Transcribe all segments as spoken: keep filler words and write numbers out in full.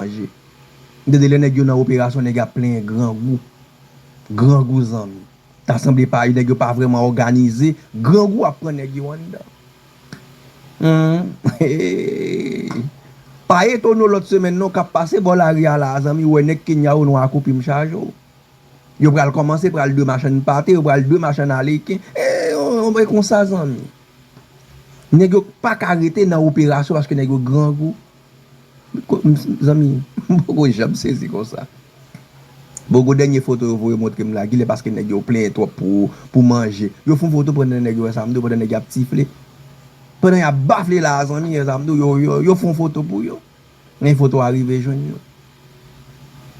manje. M tande lè nèg yo nan operasyon, nèg ap plenyen grangou. Grangou, zanmi. Ta sanble pa, nèg yo pa vrèman òganize. Grangou ap pran nèg yo anndan. Hmm. Pa etone w lòt semèn non k ap pase bò lari a la, zanmi, ou wè nèg Kenya yo nou akoupi m chaje w. Yo pral kòmanse pral dwe machann pate, yo pral dwe machann aleken. E, yon, yon bagay konsa, zanmi. Nèg yo pa ka rete nan operasyon paske nèg yo grangou. Ko-, m-, zanmi, m poko janm sezi konsa. Bon, gwo dènye foto yo voye montre m la, gilè paske nèg yo plenyen twòp pou, pou manje. Yo fè yon foto pandan nèg yo wè sa m di w, pandan nèg yo ap tifle. Pandan y ap bafle la, zanmi, wè sa m di w, yo, yo, yo fè yon foto pou yo. Men foto a rive jwenn yo.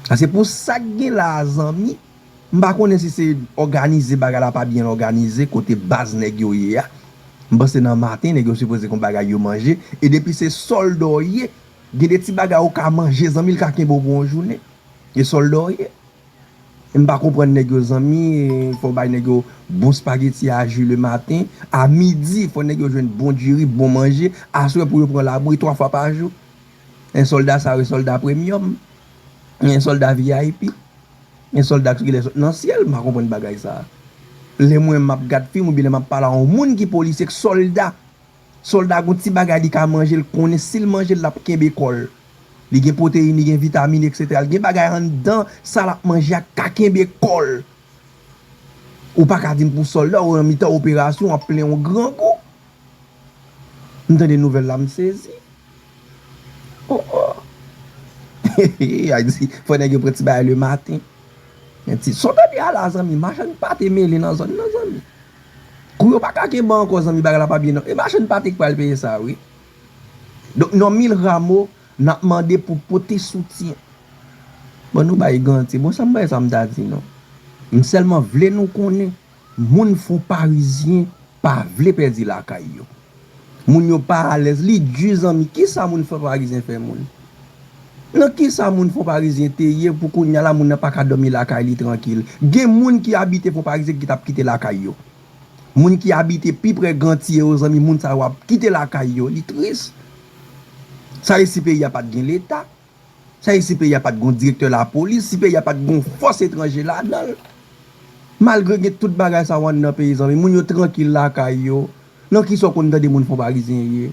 A se pou sa k gen la a, zanmi. M pa konnen si se òganize, bagay la pa byen òganize, kote baz nèg yo ye a. M panse nan maten, nèg yo sipoze gen bagay yo manje. E depi se sòlda w ye, gen de ti bagay ou ka manje, zanmi, l ka kenbe w pou yon jounen. E sòlda w ye. M pa konprann nèg yo, zanmi, fò w bay nèg yo bon spageti a ji le maten. A midi, fò nèg yo jwenn bon diri, bon manje. Aswè pou yo pran labri twa fwa pa jou. En sòlda sa yo, sòlda premyòm. En sòlda V I P. En sòlda ki genlè sot nan syèl, m pa konprann bagay sa. Lè mwen m ap gad fim oubyen lè m ap pale a yon moun ki polisye, k sòlda. Sòlda gon ti bagay li ka manje, l konnen si l manje l, l ap kenbe kò l. Li gen pwoteyin, li gen vitamin, etsetera. Li gen bagay anndan sa l ap manje a k ka kenbe kò l. Ou pa ka di m pou sòlda, ou nan mitan operasyon, w ap plen yon grangou. M tande nouvèl la, m sezi. Oh, oh. Ay di, fò nèg yo pran ti bagay le maten. Men ti, sa w tande a la, zanmi, machann pate mele nan zòn nan, zanmi. Kou yo pa ka kenbe ankò, zanmi, bagay la pa byen non. E machann pate k pral peye sa, wi. Donk, non, Mil Ramo, n ap mande pou pote soutyen. Bon, nou bay Gantye. Bon, sa m bay sa m ta di non. M sèlman vle nou konnen, moun Fon Parizyen pa vle pèdi lakay yo. Moun yo pa alèz, li di zanmi, kisa moun Fon Parizyen fè moun? Nan kisa moun Fon Parizyen te ye pou kounye a la moun nan pa ka dòmi lakay li trankil? Gen moun ki abite Fon Parizyen ki t ap kite lakay yo. Moun ki abite pi pre Gantye yo, zanmi, moun sa yo ap kite lakay yo. Li tris. Sa e si peyi a pa t gen leta? Sa e si peyi a pa t gon direktè lapolis, si peyi a pa t gon fòs etranje ladan l? Malgre gen tout bagay sa yo anndan peyi, zanmi, moun yo trankil lakay yo. Nan kisa w konn tande moun Fon Parizyen ye?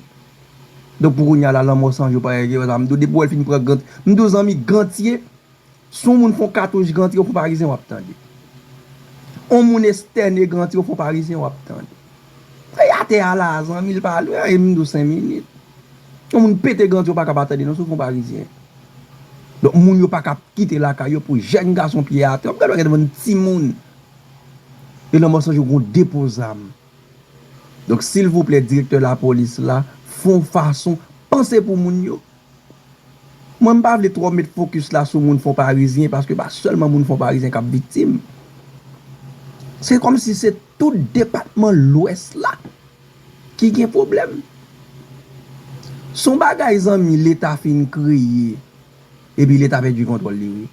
Donk pou kounye a la, lanmò san jou pa rete, sa m di w, depi w wè l fin pran Gantye, m di w, zanmi, Gantye, si yon moun fè yon katouch Gantye, yon Fon Parizyen w ap tande. Yon moun estène Gantye, yon Fon Parizyen w ap tande. E atè a la, zanmi, l pa lwen, e m di w senk minit. Yon moun pete Gantye, w pa ka pa tande non, sou Fon Parizyen. Donk, moun yo pa ka kite lakay yo pou jèn gason pye atè. W ap gade, w ap gade bann timoun. E lanmò san jou gon depo zam. Donk, silvouplè, direktè lapolis la, fè yon fason, panse pou moun yo. Mwen, m pa vle twò met fokis la sou moun Fon Parizyen, paske pa sèlman moun Fon Parizyen k ap viktim. Se kòmsi se tout depatman Lwès la ki gen pwoblèm. Se yon bagay, zanmi, Leta fin kreye, epi Leta pèdi kontwòl li, wi.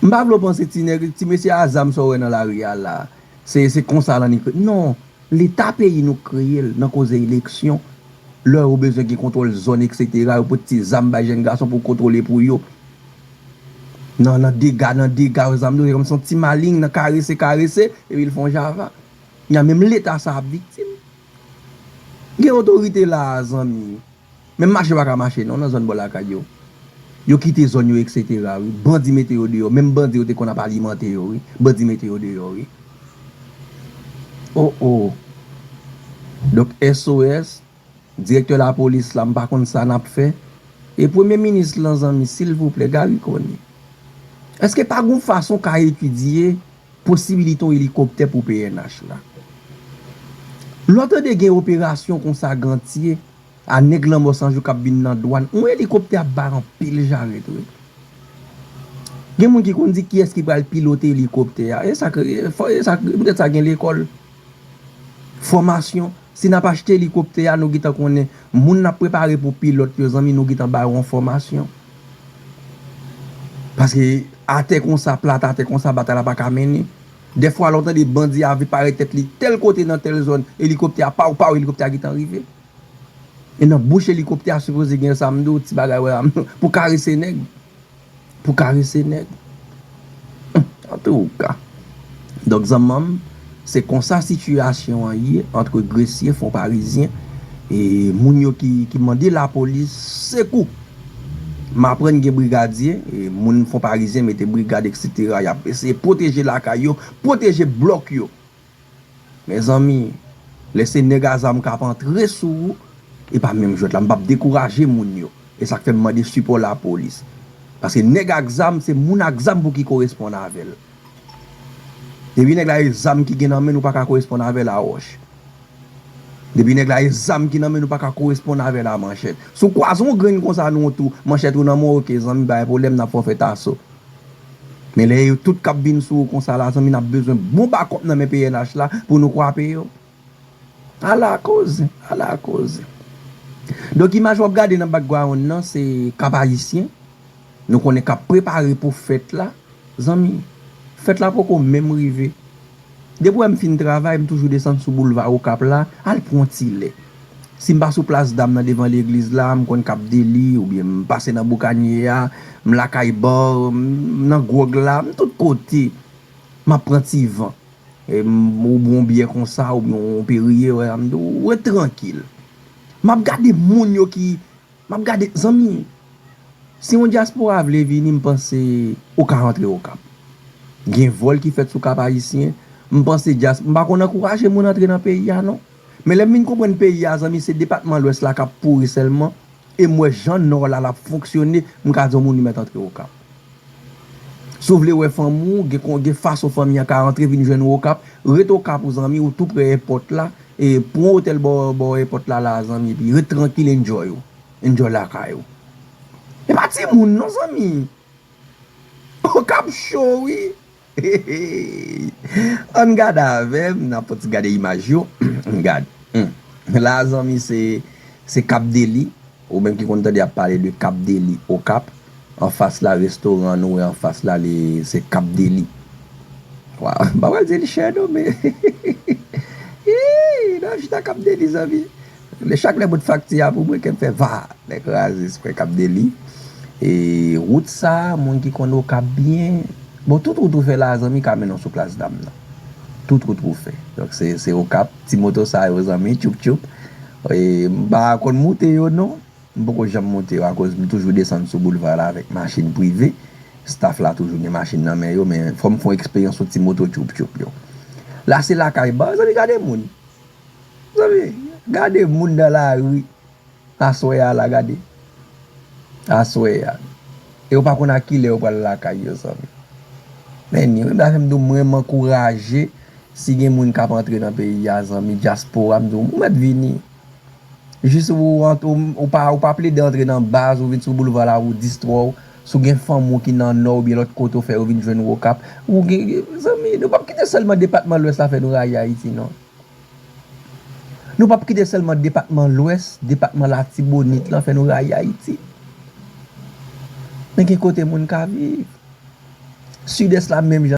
M pa vle w panse ti nèg, ti mesye a zam sa w wè nan lari a la, se, se konsa l annik. Non, Leta peyi nou kreye l nan koze eleksyon. Lè yo bezwen gen kontwòl zòn, etsetera, yo pote ti zam bay jèn gason pou kontwole pou yo. Nan, nan dega, nan dega, yo zam yo, se kòmsi yon ti maleng, nan karese, karese, epi l fè yon java. Nan menm Leta sa ap viktim. Gen otorite la a, zanmi. Menm mache pa ka mache non nan zòn bò lakay yo. Yo kite zòn yo, etsetera, wi. Bandi mete yo deyò. Menm bandi yo te konn ap alimante yo, wi. Bandi mete yo deyò, wi. Oh, oh. Donk, S O S, direktè lapolis la, m pa konn sa n ap fè. E premye minis lan, zanmi, silvouplè, Garry Conille. Èske pa gon fason ka etidye posibilite yon elikoptè pou P N H la? Lè w tande gen operasyon konsa Gantye, a nèg lanmò san jou k ap vin nan dwàn, yon elikoptè ap bay anpil jarèt, wi. Gen moun ki konn di kiyès ki pral pilote elikoptè a. E sa k, e fò, e sa k, poutèt sa gen lekòl. Fòmasyon. Si n ap achte elikoptè a, nou gentan konnen moun n ap prepare pou pilòt yo, zanmi, nou gentan ba yo yon fòmasyon. Paske atè konsa, plat atè konsa, batay la pa ka mennen. Dèfwa, lè w tande bandi a vin parèt tèt li tèl kote nan tèl zòn, elikoptè a, paw, paw, elikoptè a gentan rive. E nan bouch elikoptè a sipoze gen sa m di w, ti bagay wè a, pou karese nèg. Pou karese nèg. Antouka. Donk, zanmanm, se konsa sitiyasyon an ye ant Gresye, Fon Parizyen, e moun yo ki, ki mande lapolis sekou. M aprann gen brigadye, e moun Fon Parizyen mete brigad, etsetera. Y ap eseye pwoteje lakay yo, pwoteje blòk yo. Mezanmi, lè se nèg a zam k ap antre sou ou, e pa menm jwèt la, m p ap dekouraje moun yo. E sa k fè m mande sipò lapolis. Paske nèg ak zam, se moun ak zam pou ki koresponn avè l. Depi nèg la e zam ki gen nan men, nou pa ka koresponn avè l a wòch. Depi nèg la e zam ki nan men, nou pa ka koresponn avè l a manchèt. Si w kwaze yon grenn konsa nan yon twou, manchèt ou nan men w, oke, zanmi, pa gen pwoblèm, n ap fè w fè taso. Men lè yo tout k ap vin sou ou konsa la, zanmi, n ap bezwen bon bakòp nan men P N H la pou nou kwape yo. Ala koze, ala koze. Donk, imaj w ap gade nan background nan, se Kap Ayisyen. Nou konnen k ap prepare pou fèt la. Zanmi, fèt la poko menm rive. Depi w wè m fin travay, m toujou desann sou boulva Okap la, al pran yon ti lè. Si m pa sou plas dam nan devan legliz la, m konn Kap Deli, oubyen m pase nan Boukanye a, m lakay Bar, m nan gwòg la, m tout kote. M ap pran ti van. E m, ou bwè yon byè konsa, oubyen yon Perrier, wè, m di w, ret trankil. M ap gade moun yo ki, m ap gade, zanmi, si yon dyaspora vle vini, m panse ou ka rantre Okap. Gen vòl ki fèt sou Kap Ayisyen, m panse dyas-, m pa konn ankouraje moun antre nan peyi a, non. Men lè m vin konprann peyi a, zanmi, se depatman Lwès la k ap pouri sèlman, e m wè jan Nò la, l ap fonksyone, m ka di yon moun li mèt antre Okap. Si w vle wè fanmi w, gen kon-, gen fason fanmi an ka rantre vin jwenn ou Okap, ret Okap ou zanmi, ou tou prè èpòt la, e pran yon otèl bò, bò èpòt la, la, zanmi, epi ret trankil, enjoy ou. Enjoy lakay ou. E pa timoun non, zanmi. Okap cho, wi. Ann gade avè m, n ap fon ti gade imaj yo. Ann gade. Hmm. La, zanmi, se, se Kap Deli. Ou menm ki konn tande y ap pale de Kap Deli Okap. Anfas la, restoran nou wè anfas la, li, se Kap Deli. Waw, m pa pral di li chè non, men. Ii, n ap chita Kap Deli, zanmi. Lè chak lè bout fakti a pou mwen, kè m fè va. Nèg kraze, se frè Kap Deli. E wout sa, moun ki konn Okap byen, bon, tout wout ou fè la, zanmi, ka mennen w sou plas dam nan. Tout wout ou fè. Donk, se, se Okap, ti moto sa yo, zanmi, tchoup tchoup. E m pa konn moute yo, non. M poko janm moute yo, akoz m toujou desann sou boulva la avèk machin prive. Staff la toujou gen machin nan men yo, men fò m fè yon eksperyans sou ti moto tchoup tchoup yo. La, se lakay Bar, zanmi, gade moun. Zanmi, gade moun nan lari. Aswè a la, gade. Aswè a. E yo pa konn a kilè yo pral lakay yo, zanmi. Men ni, menm sa fè m di w, mwen, m ankouraje, si gen moun k ap antre nan peyi a, zanmi, dyaspora, m di w, ou mèt vini. Jis ou ant-, ou, ou pa, ou pa plede antre nan baz, ou vin sou boulva la, ou distrè w. Si w gen fanmi w ki nan Nò oubyen lòt kote, ou fè yo vin jwenn ou Okap. Ou gen, zanmi, nou p ap kite sèlman depatman Lwès la fè nou rayi Ayiti, non. Nou p ap kite sèlman depatman Lwès, depatman Latibonit lan fè nou rayi Ayiti. Men gen kote moun ka viv. Sidès la menm jan.